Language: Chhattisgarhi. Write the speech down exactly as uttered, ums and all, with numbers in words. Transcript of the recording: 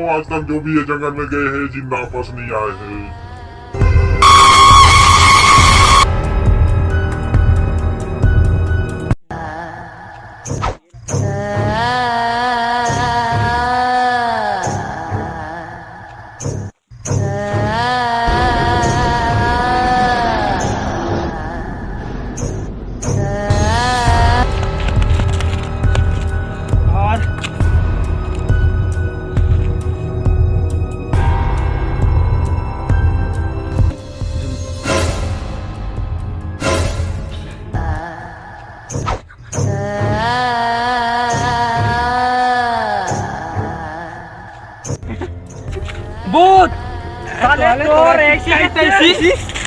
आज तक जो भी ये जंगल में गए हैं, जिंदा वापस नहीं आए हैं। भूत! साले चोर, ऐसी की तैसी।